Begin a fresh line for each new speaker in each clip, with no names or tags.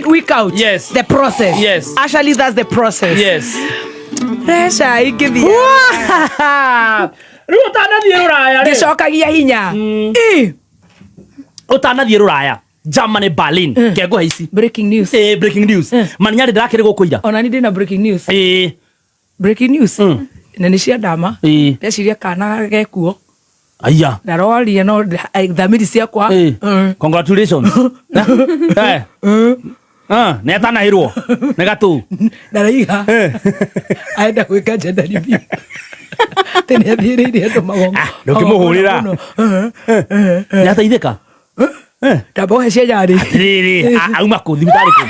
week out.
Yes.
The process.
Yes.
Actually, that's the process.
Yes.
Pressure ingĩthiĩ.
Rĩu ũtanathiĩ rũraya rĩ.
Ngĩcokagia hinya. Ĩ,
Ũtanathiĩ rũraya. Germany Berlin. Kengũhe ici.
Breaking news.
Eh, breaking news. Maninyarĩ ndĩrakĩrĩ gũkũ ira.
Ona ni ndĩna breaking news.
Eh.
Breaking news. Na nĩ cia ndama.
Eh.
Ndeciria kana gekuo.
Aya.
Ndaroria no thamiri ciakwa.
Eh.
Mm.
Congratulations. Eh. Ah, nĩ atanahĩrwo. Nĩ gatũ.
Ndaraiga. Aenda gwĩka gender review. Atĩ nĩ athiĩrĩire andũ magongo.
Ah, ndũngĩmũhũrĩra. Nĩ ateithĩka. Eh.
Ndamba ũhe cia nyarĩ.
Rĩrĩ, auma kũ thibitarĩ kũ.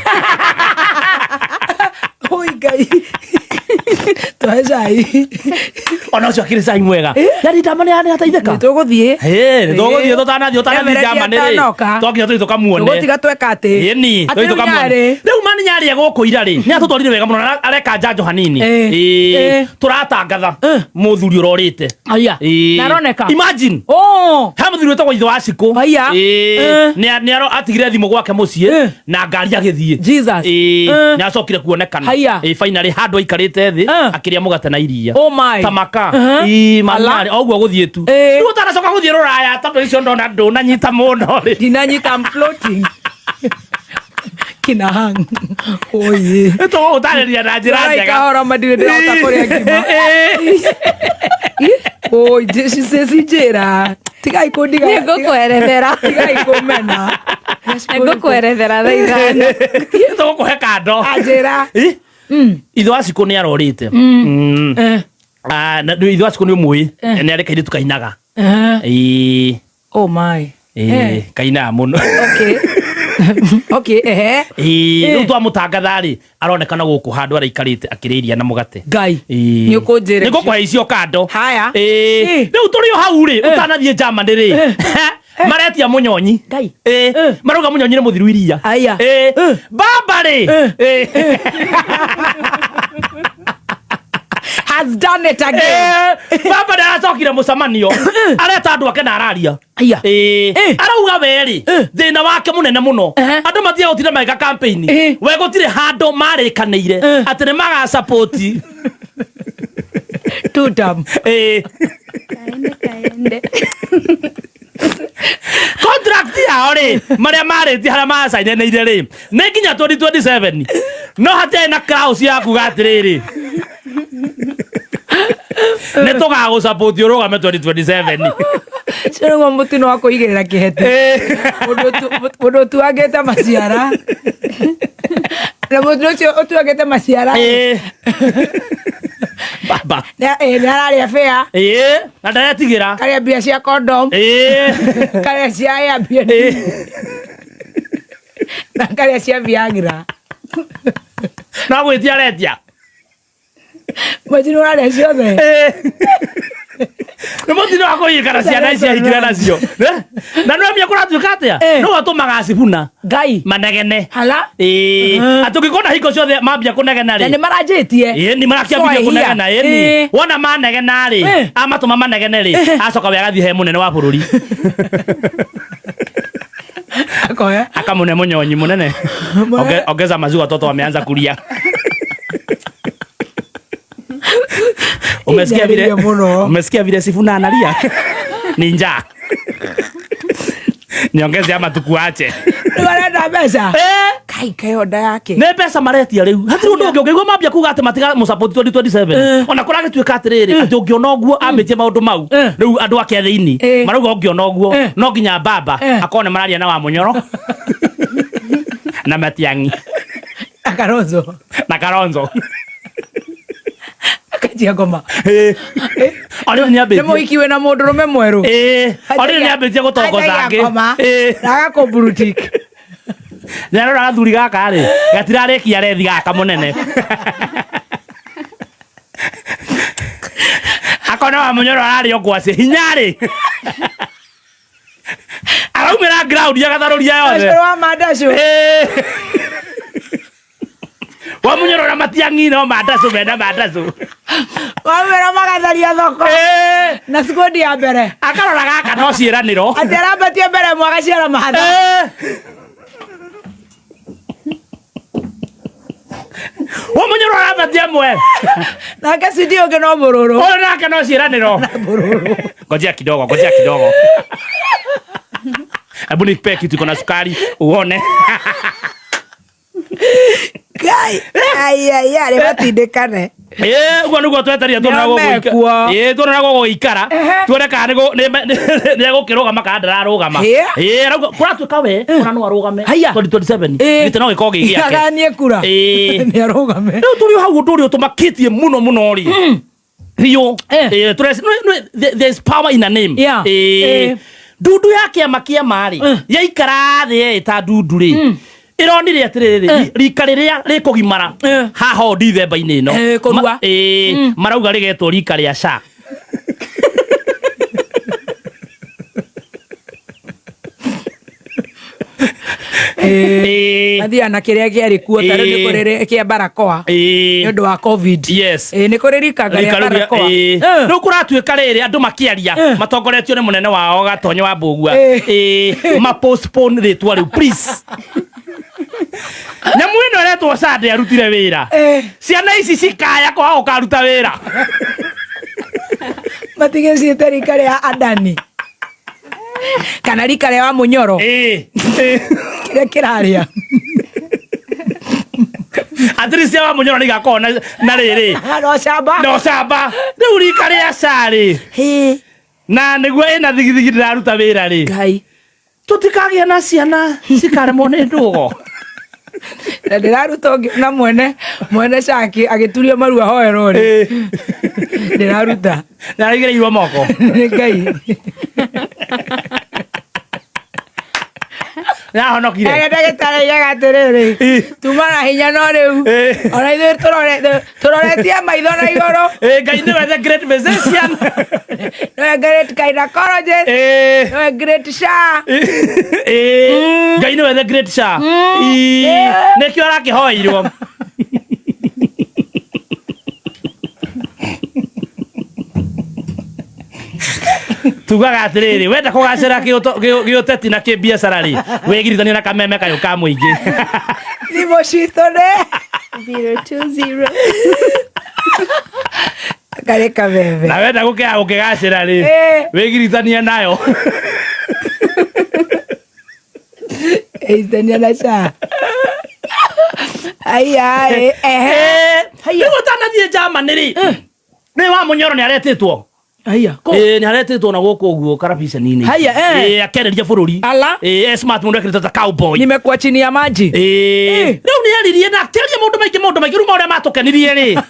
Oi Ngai. Twahe cai.
Ona ũcio akĩrĩ cai mwega. Yani ndama nĩ ateithĩka.
Nĩ tũgũthiĩ.
Ĩ, nĩ tũgũthiĩ tũtanathiĩ ũtanathiĩ
Everett
Germany rĩ.
atanoka.
Twakinya tũthiĩ tũkamuone.
Tũgũtiga tweka atĩ.
Ĩni,
Atĩ
tũthiĩ
rĩu
tũkamuone.
nyarĩ.
Rĩu maninyarĩ egũkũ ira rĩ, nĩ atũtwarire wega mũno na areka njanjo hanini.
Ĩ.
Ĩ,
Ĩ.
tũratangatha mũthuri ũrorĩte.
Aya.
Ĩ.
Na aroneka.
Imagine.
Oh.
He mũthuri wĩtagwo ithe wa Cikũ.
Aya.
Ĩ,
Ĩ.
nĩ atigire thimũ gwake mũciĩ
Ĩ.
na ngari agĩthiĩ.
Jesus.
Ĩ,
Ĩ.
nĩ acokire kuonekana.
Haya.
Ĩ, finally handũ aikarĩte thĩ
Ĩ.
akĩrĩa mũgate na iria.
Oh my.
Tamaka.
Uh-huh.
Ĩ,
Ala.
maninyarĩ o ũguo gũthiĩ tu.
Ĩ.
Rĩu ũtanacoka gũthiĩ rũraya tondũ icio ndona ndũnanyita mũno rĩ.
Ndinanyita I'm floating. Kina hang. Oye.
Nĩtũgũgũtarĩria na njĩra
Ndĩraika
njega.
horo ma ndirĩ ndĩrahota kũrĩa ngima. Oi, cinjĩra. Tigai kũndiga.
Nĩ ngũkwerethera.
Tigai kũmena.
Nĩ ngũkwerethera thaa 5.
Nĩtũgũkũhe kando.
Anjĩra.
Ĩ? Ithe wa Cikũ nĩ arorĩte. Mm.
Eh.
Ah, na ithe wa Cikũ nĩ ũmũĩ. Nĩ arĩ kairĩtu kainaga.
Eh.
Ĩ,
Oh my.
ĩ, kainaga mũno.
Okay. Okay, ehe.
Ĩ, rĩu twamũtangatha rĩ aronekana gũkũ handũ araikarĩte akĩrĩa iria na mũgate.
Ngai.
Ĩ.
Nĩ ũkũnjĩra.
Nĩ ngũkũhe icio kando.
Haya.
Ĩ,
Ĩ.
rĩu tũrĩ o hau rĩ ũtanathiĩ Germany rĩ maretia mũnyonyi.
Ngai.
Ĩ, marauga mũnyonyi nĩ mũthiru iria.
Aya.
Ĩ, baba rĩ Ĩ.
Has done it again.
Ĩ, baba nĩ aracokire mũcemanio areta andũ ake na araria.
Aya.
Ĩ,
Ĩ.
arauga we rĩ thĩna wake mũnene mũno
Ehe.
andũ mathiaga gũtinda magĩka campaign
Ĩ.
we gũtirĩ handũ marĩkanĩire atĩ nĩ magasapoti.
Two term.
Ĩ.
Kaende kaende.
Contract yao rĩ marĩa marĩtie harĩa macainanĩire rĩ nĩ nginya 2027 no hatiarĩ na clause ya kuga atĩrĩrĩ nĩ tũgagũsapoti ũrũgame 2027.
Ũcio nĩguo mũtino wa kũigĩrĩra kĩheti. Mũndũ ũtuangĩte maciara. Na mũndũ ũcio ũtuangĩte maciara.
Ĩ. Baba.
Nĩ ararĩa bĩa.
Ĩ, na ndaretigĩra.
Karĩa mbia cia condom.
Ĩ.
Karĩa cia Airbnb. Na karĩa cia Viagra.
No gwĩtia aretia.
Imagine ũrarĩa ciothe.
Nĩ mũtino wa kũhingana ciana ici ahikire nacio. Eh? Na nĩ wamenya kũratuĩka atĩa?
Eh.
Nĩwe ũtũmaga acibuna
Ngai.
manegene.
Hala.
Ĩ, atĩ ũngĩkona hingo ciothe mambia kũnegena
Na
rĩ
nĩ maranjĩtie.
Ĩ, nĩ marakĩambia
Soehia.
kũnegena ĩni
Ĩ.
wona manegena rĩ
Eh.
amatũma manegene rĩ acoka we agathiĩ he mũnene wa bũrũri.
Akoya.
Akamũne mũnyonyi mũnene. Ongeza maziwa watoto wameanza kulia. Umesikia vile
Injarĩria mũno.
Umesikia vile Sifuna analia? Ni njaa. Niongeze ama tukuache.
Rĩu arenda mbeca.
Eh,
Kai kayo nda yake.
nĩ mbeca maretia rĩu hatirĩ ũndũ ũngĩ ũngĩigua mambia kuga atĩ matiga mũsapoti 2027 ona kũragĩtuĩka atĩrĩrĩ atĩ ũngĩona ũguo ambĩtie maũndũ mau
Eh.
rĩu andũ ake thĩinĩ
Eh.
marauga ũngĩona ũguo
Eh.
no nginya baba
Eh.
akorwo nĩ mararia na Wamunyoro na Matiang'i
Na Kalonzo.
Na Kalonzo.
Akanjia ngoma.
Orĩu nĩ
Nĩ
ambĩtie
mũhiki wĩna mũndũrũme mwerũ.
Ĩĩ, orĩu nĩ ambĩtie gũtongoza
Anjagia
angĩ.
ngoma.
Ĩĩ.
Na agakũmburutik.
Nĩ arora gathuri gaka rĩ gatirarĩkia rethi gaka mũnene akona Wamunyoro ararĩo ngwacĩ hinya rĩ araumĩra ground agatharũria yothe.
Ũcio wa mandacũ.
Ĩĩ. Wamunyoro na Matiang'i no mandacũ mena mandacũ.
Wamera magatharia thoko.
Ĩĩ.
Na sikundi ya mbere.
Akarora gaka no ciĩranĩro.
Atĩ arambatie mbere mwagaciara mahatha.
Ĩĩ. Ateti amwe.
Nake CD ũngĩ no mũrũrũ.
Ũyũ nake no ciĩranĩro. Ngojea kidogo, ngojea kidogo. Hebu nipe kitu iko na sukari uone.
Ngai. Ai ai ai matindĩkane.
Ĩĩ, ũguo nĩguo twetereire tuone
Nĩo
ũrĩa gũgũika-
mekuo.
Ĩĩ, tuone ũrĩa gũgũikara.
Ehe.
Tuone kana nĩ egũkĩrũgama kana ndararũgama.
Ĩĩ.
Ĩĩ, arauga kũratuĩka we ona no arũgame
Haiya.
2027.
Ĩĩ.
Gĩtĩ no gĩkorwo gĩ gĩake.
Aganie kura.
Ĩĩ.
Nĩ arũgame.
Rĩu tũrĩ o hau ũndũ ũrĩa ũtũmakĩtie mũno mũno rĩ biũ.
Eh.
Ĩĩ, there's power in a name.
Yeah.
Ĩĩ.
Eh.
Ndundu ya kĩama kĩa rĩ
Eh.
yaikara thĩ ĩta ndundu rĩ ĩronire atĩrĩrĩ rika rĩrĩa rĩkũgimara
Eh.
haha ũũ ndithemba-inĩ ĩno
Eh, kũrua.
Ĩĩ, marauga rĩgetwo rika rĩa SHA.
Ĩĩ.
Ĩĩ.
Mathiaga na kĩrĩa kĩarĩ kuo ta rĩu nĩ
Ĩĩ.
kũrĩ kĩa barakoa.
Ĩĩ.
Nĩ ũndũ wa COVID.
Yes.
Ĩĩ, nĩ kũrĩ rikanga rĩa
Rika rĩu rĩa-
barakoa.
ĩĩ.
Eh.
Rĩu kũratuĩka rĩrĩ andũ makĩaria
Eh.
matongoretio nĩ mũnene wao Gatonyo wa Mbũgua.
Eh.
Ĩĩ, ma postpone rĩtwa rĩu please. Nyamũ ĩno ĩretwo SHA ndĩarutire wĩra.
Eh.
Ciana ici cikaya kwaga gũkaruta wĩra.
Matigĩciĩte rika rĩa Adani. Kana rika rĩa Wamunyoro.
Ĩĩ. Ĩĩ.
Kĩrĩa kĩrarĩa.
At least cia Wamunyoro nĩ igakorwo na rĩrĩ.
No camba.
Na ũcamba. Rĩu rika rĩa SHA rĩ
Hĩ.
na nĩguo ĩna thigithigi ndĩraruta wĩra rĩ.
Ngai.
Tũtikagĩa na ciana cikaremwo nĩ ndũgo.
Na ndĩraruta ũngĩ na mwene mwene caki agĩturio maru ahoerwo rĩ. Ndĩraruta.
Nĩaraigĩrĩirwo moko.
Nĩ Ngai.
Nĩahonokire.
Arĩa ndagĩtarĩ aigaga atĩrĩrĩ
Ĩ.
tuma na hinya no rĩu
Ĩ.
ona ithuĩ tũroretie maitho na igũrũ.
Ĩ, Ngai nĩwe the great physician.
Nĩwe great gynecologist.
Ĩ.
Nĩwe great SHA.
Ĩ, Ngai nĩwe the great SHA. Ĩ, nĩkĩo arakĩhoeirwo. Tugaga atĩrĩrĩ wenda kũgacĩra gĩũteti na kĩbiacara rĩ wĩgiritanie na kameme kayũ ka mũingĩ.
Thimũ citũ nĩ
020.
karĩ kameme.
Na wenda gũkĩaga gũkĩgacĩra rĩ
Ĩ.
wĩgiritanie nayo.
Ĩitania na SHA. Aya ĩ, ehe.
Rĩu ũtanathiĩ Germany rĩ nĩ wa Mũnyoro nĩ aretĩtwo.
Aya. Kũ?
Ĩĩ nĩ aretĩtwo na gũkũ ũguo karabiceni-inĩ.
Haya, eh.
Ĩĩ akereria bũrũri.
Ala.
Ĩĩ e smart mũndũ ekĩrĩte ta cowboy.
Nimekuwa chini ya maji.
Ĩĩ. Rĩu nĩ aririe na akĩaria maũndũ maingĩ maũndũ maingĩ rĩu maũrĩa matũkenirie rĩ.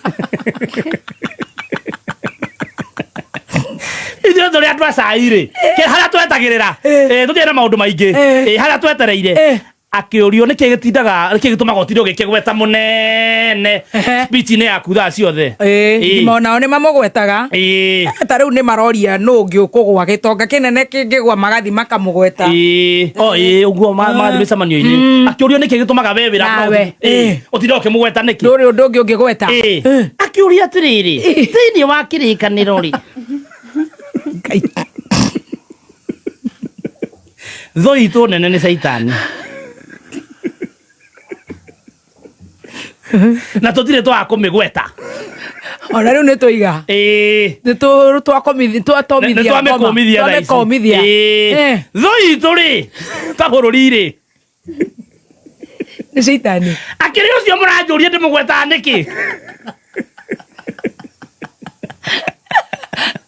Ithuĩ tũrĩ andũ a cai rĩ harĩa twetagĩrĩra
Eh.
ĩĩ tũtirĩ na maũndũ maingĩ
Eh.
ĩĩ harĩa twetereire
Eh.
akĩũrio nĩkĩ gĩtindaga nĩkĩ gĩtũmaga ũtinde ũgĩkĩgweta mũnene
Ehe.
speech-inĩ yaku thaa ciothe.
Ĩĩ,
Ĩĩ.
onao nĩ mamũgwetaga.
Ĩĩ.
Ta rĩu nĩ maroria nũ ũngĩ ũkũgwa gĩtonga kĩnene kĩngĩgwa magathi makamũgweta.
Ĩĩ, o ĩĩ ũguo magathiĩ mĩcemanio-inĩ akĩũrio nĩkĩ gĩtũmaga we wĩra
Nawe.
Ĩĩ, ũtinde ũkĩmũgweta nĩkĩ.
Ndũrĩ ũndũ ũngĩ ũngĩgweta.
Ĩĩ. Akĩũria atĩrĩrĩ thĩinĩ wa kĩrĩkanĩro rĩ
Ngai.
thũ itũ nene nĩ caitani na tũtirĩ twaga kũmĩgweta.
Ona rĩu nĩ tũiga.
Ĩĩ.
Nĩ twakomithia
Nĩ twamĩkũmithia thaa ici.
twamĩkomithia.
Ĩĩ.
Eh.
Thũ itũ rĩ ta bũrũri rĩ
Nĩ caitani.
akĩrĩ ũcio mũranjũria ndĩmũgwetaga nĩkĩ.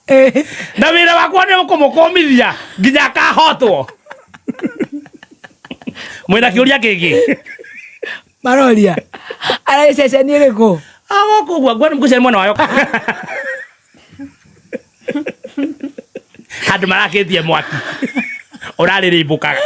Ĩĩ.
Na wĩra wakwa nĩ kũmũkũmithia nginya akahotwo. Mwĩna kĩũria kĩngĩ.
Maroria. Ararĩ ceceni ĩrĩkũ?
Gũkũ ũguo ngwani mũkũcere mwena wayo. Andũ marakĩtie mwaki ũrarĩrĩmbũkaga.